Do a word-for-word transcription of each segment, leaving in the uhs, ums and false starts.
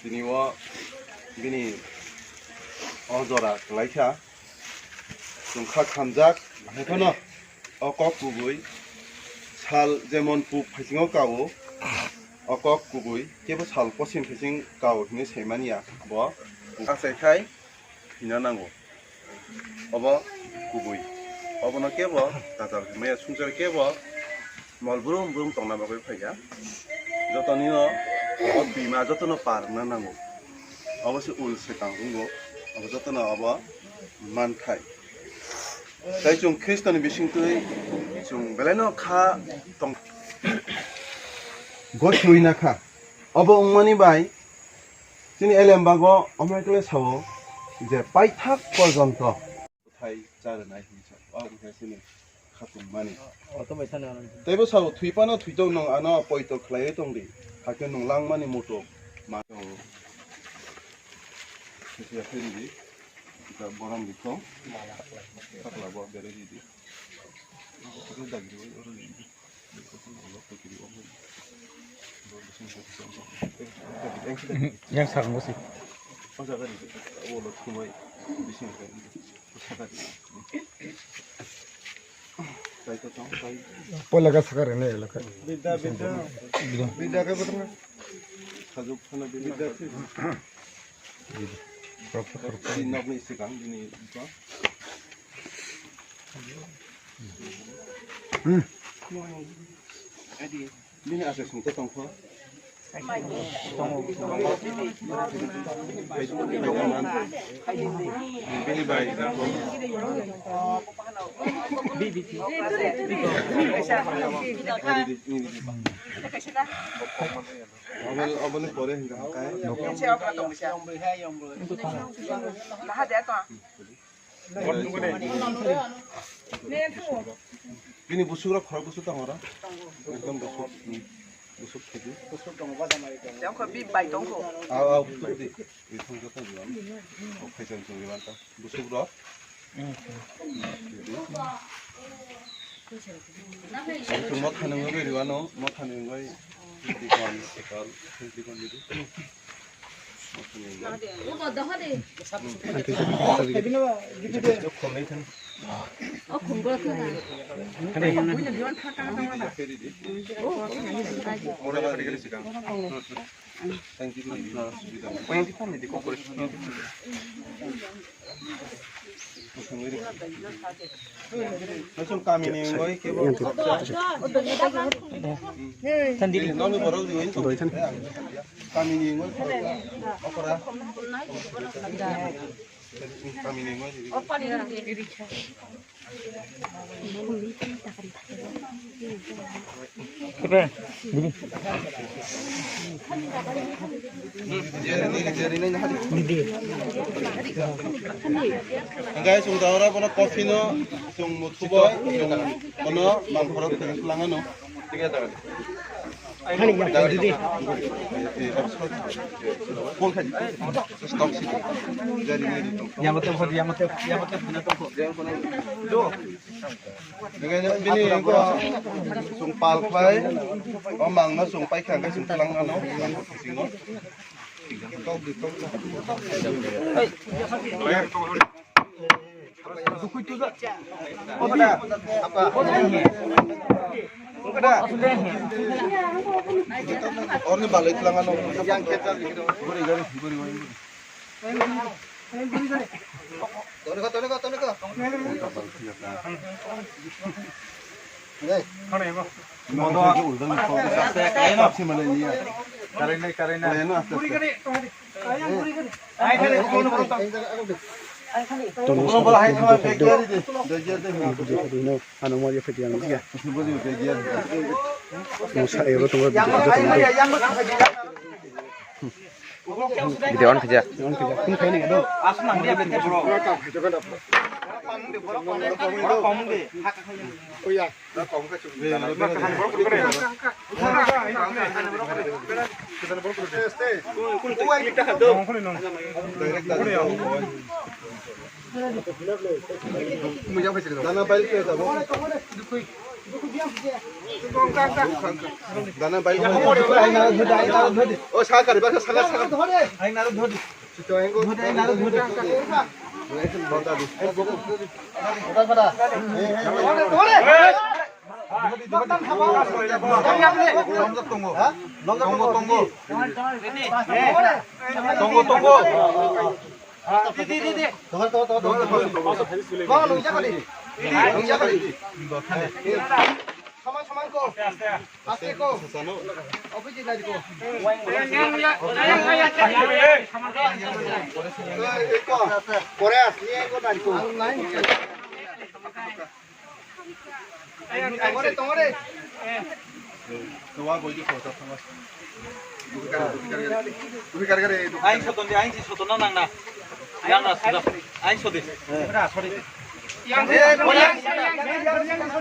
Tini o bini o jora kwlaikha. Chwng kha khamjak, hai phano o kok kubui sal jemon puk phaisingo kao, o kok kubui kebo sal posim phaising kao hinwi saimanya bo. Achaikhai hina nango. Obo kubui. Obono kebo tatal hwnmaya sungsar kebo mol brum brum tongna bagwi phaikha. Jotonino o twima jotono par wngna nango. Obo se ul se tang wngo. Obo jotono obo manthai. Tai chwng Khristoni bisingtwi chwng belaino kha tong. Gothiwi na kha. Obo wngmani bai chini elembago omo ekle sao je paithak porjonto bwthai cha rwnai hinwi sa. O wngkha chini khatungmani. Teibo sao thwi phano thwitok nwng ano poito khlaiwi tongdi. Hakhe nwng langmani muchuk ma tongo. Sisiya phiridi. Kita borom bikong. Sakla bo beredi. Oro dagi oro di. Yang sakang sih. Poila ga sakar ini ya, lo kan. Bidda, bidda. Bidda. Bidda ke betul. Sajuk sana bidda. Bidda. Prop, prop, prop. Di nok ni sikang, di ni. Hmm. Bini aswk sungcha tongkho? Bini bai. Aboni, aboni pore hinka kai. Bini busukrok khorok busu tongo ra? Ekdom busuk, hmm, busuk khedi. Busuk tongo, bada mai tongo. Jang kho bi bai tong kho. Aw, aw, busuk di. Bi thong joto di. O khaicham chum di manta. Busukrok. Chum motha nungwi riwano, motha nungwi. Dikon, ekal, dikon di. Kamini wngoi kebo. Nokni borok riwai tong. Kamini wngoi khoroksa. Okora. Kamini wngoi riwai. Hingke chwng da oro bono coffee no chwng muthubo chwng bono mangkhoro thwng twlangano. Yang betul, yang betul, yang betul. Bini wngkha chwng pal khlai, o mangno chwng paikha hwnkhe chwng twlang mano, bisingo. Orni balai twlang mano. Guri, guri, guri, guri. Toni ko, toni ko, toni ko. Nei. Modo. Karenai, karenai. Karenai, no, aste, aste. Tono ano mo ye phai yang ya. Mo sa ero tong video. Video on khaja. On khaja. Kun khai ni do. Asna nang dia bete bro. Bro kom de. Oya. Dana bail ke jabo. Dana bai. O sa kari ba sa sa. Tongo, tongo. Tongo, tongo. Saman, saman ko. Aste ko. Opposite line ko. Korea, ni ko line ko. Tongore, tongore. Aing soton di, aing si soton na nang na. Yang na sudah. Aing sodi. Yang, yang, yang, yang,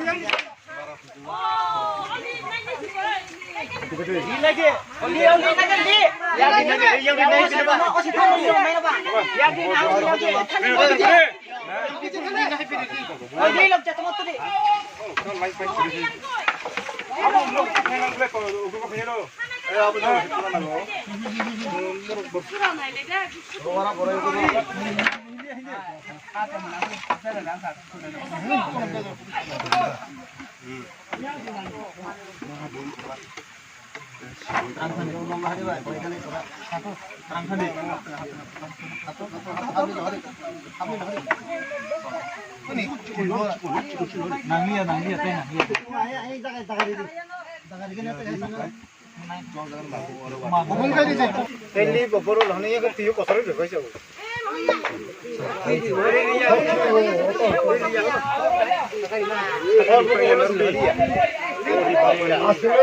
yang, yang. Nangya, nangya, tei nangya. Teli boboro lhani yago tiyo kosaro de kaisa. Asle, asle,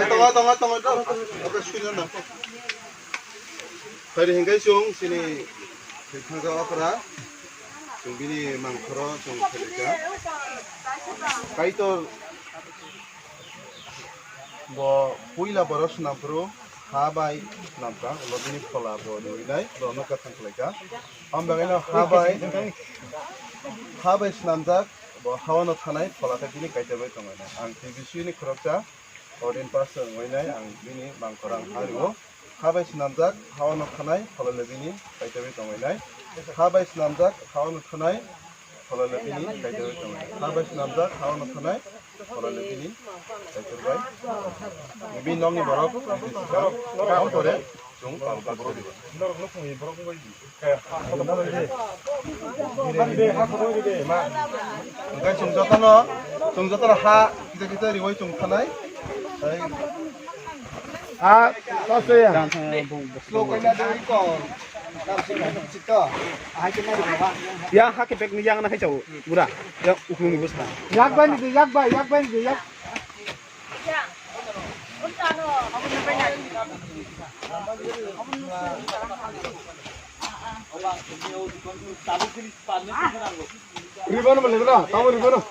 Tongo, tongo, tongo, tongo. Oke, suina na. Phaidi hinkai chwng chini thangka okra. Chwng bini mangkhoro chwng khailika. Kaitor bo puila borok swnamphuru ha bai swnamkha, ulo bini phola bo nugwi nai, borokno kwthang khlaikha. Am bagwino ha bai, ha bai swnamjak, bo hao no thanai phola khe bini kaitor bai tongo. Ang T B C ni khoroksa, Odin Pastor wngwi nai, ang bini mangkhor ang ha rwo. Ha bai swnamjak, hao no thanai phola le bini kaitor bai tongwi nai. Ha bai swnamjak, hao no thanai phola le bini kaitor bai tongwi nai. Ha bai swnamjak, hao no thanai phola le bini kaitor bai. Bini nokni borok, bini sikha, tamo pore chwng pal pal. Hwnkhe chwng jotono, chwng jotono ha kisa kisa riwi chwng thanai. Tei ha, ta se ya. Ya, ha ke bag ni yang na khai chao, bura. Ya, uklung ni bwsa. Yak bai ni de, yak bai, yak bai ni de, yak. Ribon mo lebla, tamo ribon.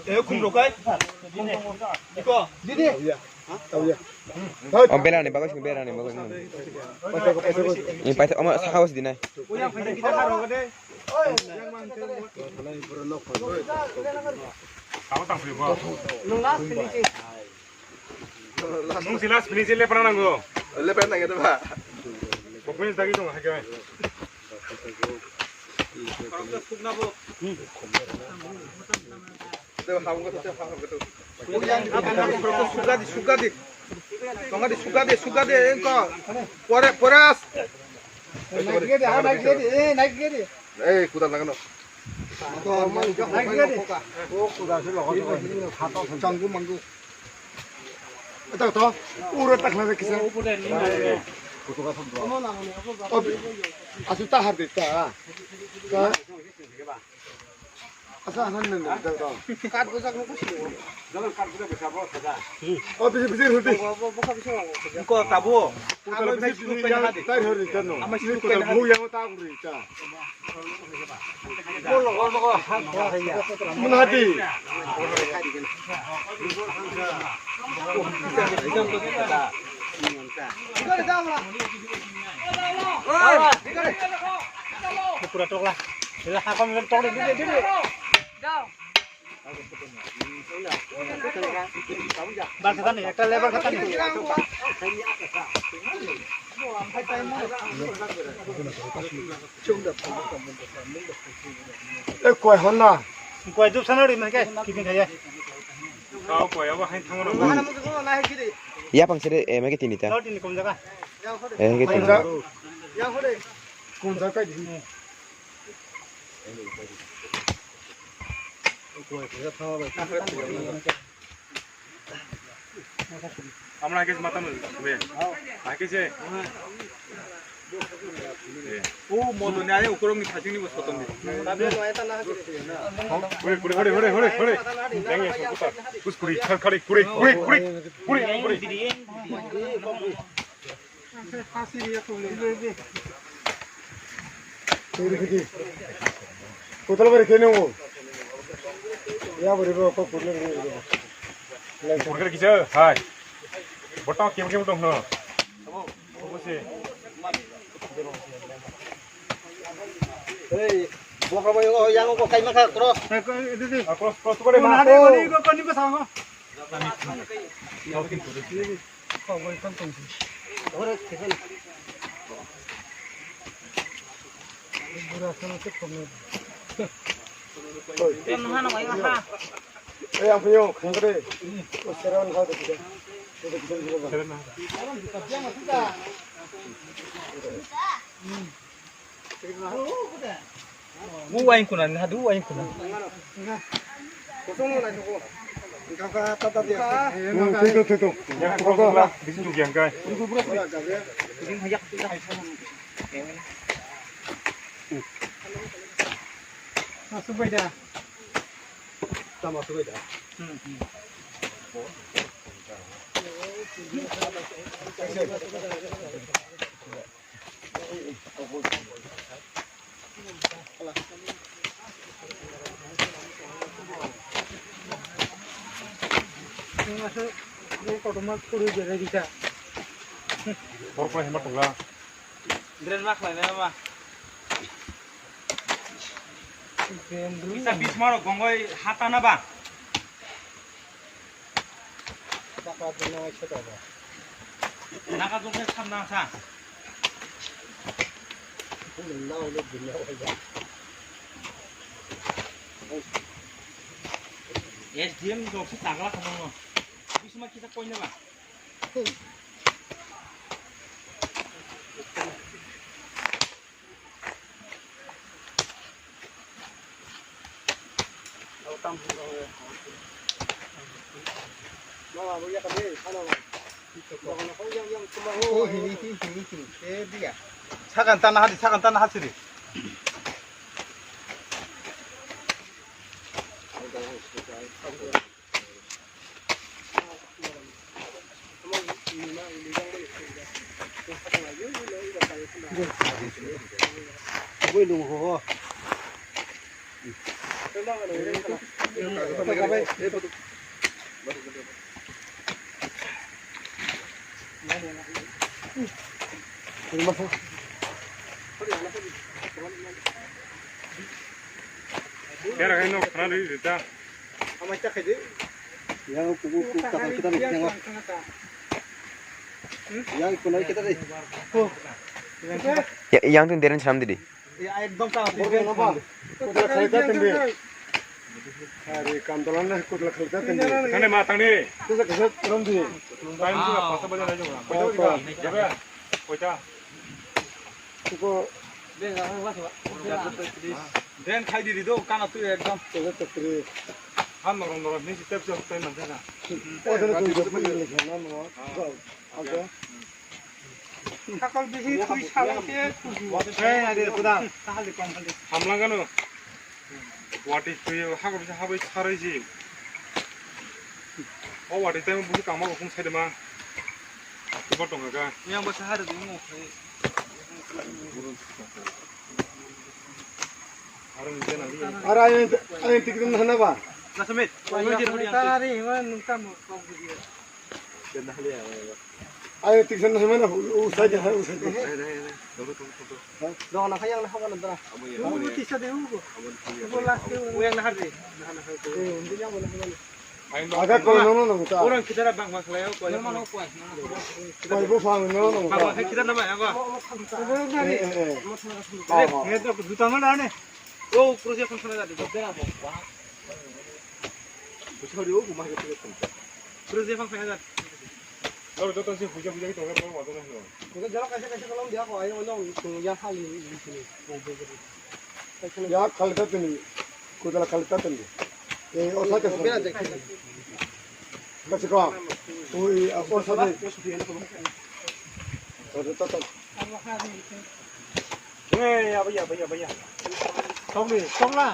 E khum rokai. Iko. Didi. O berani bagwi sing, berani bagwi sing. Ini paisa, omo saka bos dinai. Nung si last finishing lepra nango. Lepra nango to ba. Pokoknya tagi dong, hakai. Sugadi, sugadi. Tongadi, sugadi, sugadi, engko. Pore, pore as. Naik gede, ha, naik gede, eh, naik gede. Eh, kudal nagano. Changgu manggu. Ito to. Uro takla kisa. Asu tahar de ta. Asa hanan nang nang dal dal. Kat bujak nang kusi. Oh, bisi bisi huti. Ko tabo. Ko tabo bisi bisi yang tai hari kan no. Ama si ko tabo yang ta guri ta. Mun hati. Pura tokla. Ila hakam tokla. Bal khatani, ekta lebar khatani. E koi honna. Koi dup sana ri meke, kibin khaya. Kau koi abo hain thango na. Yapang sere, e meke tini ta. Lord ini kom jaga. E meke tini. Kunja kai di. Amra hakis mata mul, be. Hakis e. O modo ni ani ukurok ni thajing ni bo sotom ni. Hore, hore, hore, hore, hore. Jangan ya, soputar. Kus kuri, khar khari, kuri, kuri, kuri, kuri, kuri. Kotal bari kene wo. Ya bari ba ko kurle. Kurle kisa hai. Botang kim kim dong no. Hey, bokra boy, yang ko kai maka cross. Cross, cross ko de ma. Ko ni ko sango. Ei, ang punya, kangkre. Oh, seran ha, tu kita. Kita, kita, kita. Mu wain kuna, na du wain kuna. Hmm, tutu, tutu. Yang cross lah, di situ yang kai. Masuk bai da. Tama subai da. Hmm, hmm. Kotorma kuru jere bisa. Borok hema tongla. Drain ma khlai na ma. Drain rw. Bisa bisma rok gongoi hata na ba. Naka dungkhe khamna sa. S D M jok se chagla khamang no. Bisma kisa koina ba. Sakan tana hadi, sakan tana hasiri. Kera kaino khana ri rita. Amai ta khaide. Yang kuku kuk ta kita ri yang. Yang kunai kita ri. Ya, yang tu deren salam didi. Ya, ekdom ta. Kutla khalika tende. Hari kantolan na kutla khalika tende. Kane ma tangni. Kisa kisa rom di. Time tu apa sabar aja. Koi ta. Koi ta. Tuko. Drain khai di ri do, kana twi ekdom. Tole to kri. Ha norok norok ni step jok tai man jana. O dole twi jok ni le khana no. Go. Oke. Sakol bihi twi salai se kuji. Hey, ade kuda. Tahali kom hali. Hamlang gano. Wati twi ha ko bisa ha bai sarai ji. O wati tai mo busi kama ko khum sai de ma. Kuba tonga ga. Yang ba sahar de mo. Aro ayang, ayang ticket na hana ba? Nasamit. Tari hima nungta mo kok video. Ayang ticket na hana u sai ha u sai. Dona khayang na haba na dara. Ubu tisa de ubu. Ubu last de ubu yang na hardi. Eh, undi yang mana hana. Aga ko no no no ta. Orang kita dah bang bang kelayo ko. Pai bo phang no no. Bang bang kita nama ya ko. Eh, eh, eh. Ini tuh juta mana nih? Oh, project pun sana tadi. Sorry, oh, gumah kita pun. Project pun sana tadi. Kalau kita sih hujan hujan kita nggak mau waktu nih. Kita jalan kasih kasih kalau dia ko ayo lo ya hal ini. Ya, khalita tini. Kudala khalita tini. Eh, o sate. Kasi ko. Ui, o sate. Tata, tata. Eh, ya, ya, ya, ya. Tong ni, tong la.